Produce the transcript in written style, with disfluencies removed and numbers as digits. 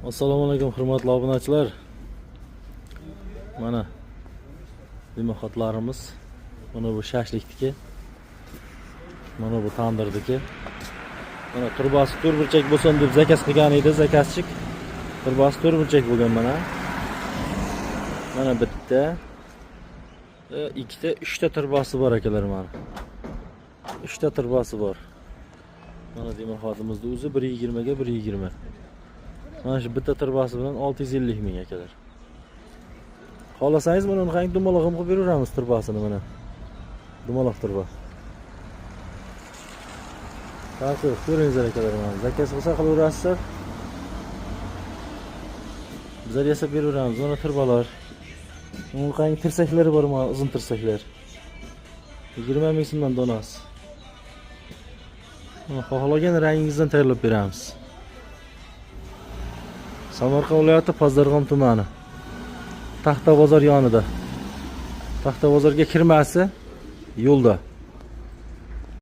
Assalomu alaykum, hurmatli obunachilar. Mana dimoxodlarimiz. Mana bu shashlikniki. Mana bu tandirniki. Mana turbasi to'rt burchak bo'lsin deb заказ qilgan edi заказчик. Turbasi to'rt burchak bo'lgan mana. Mana bitta, ikkita, uchta turbasi bor, akalar, mana. Uchta turbasi bor. Mana dimoxodimizni o'zi 1.20 ga 1.20. Mana shu bitta turbasi bilan 650 ming, akalar. Xohlasangiz, buni unaqangi dumaloq ham qilib beraveramiz turbasini mana. Dumaloq turba. Farqi yo'q, ko'ringizlar, akalar, mana. Заказ bo'lsa, qilaverasizlar. Bizlar yasab beraveramiz. Mana turbalar. Unaqangi tirsaklari bor mana, uzun tirsaklar. 20 ming so'mdan donasi. Mana xohlagan rangingizdan tayyorlab beramiz. Samarqand viloyati, Pazdarg'om tumani. Taxta bozor yonida. Taxta bozorga kirmasi yo'lda.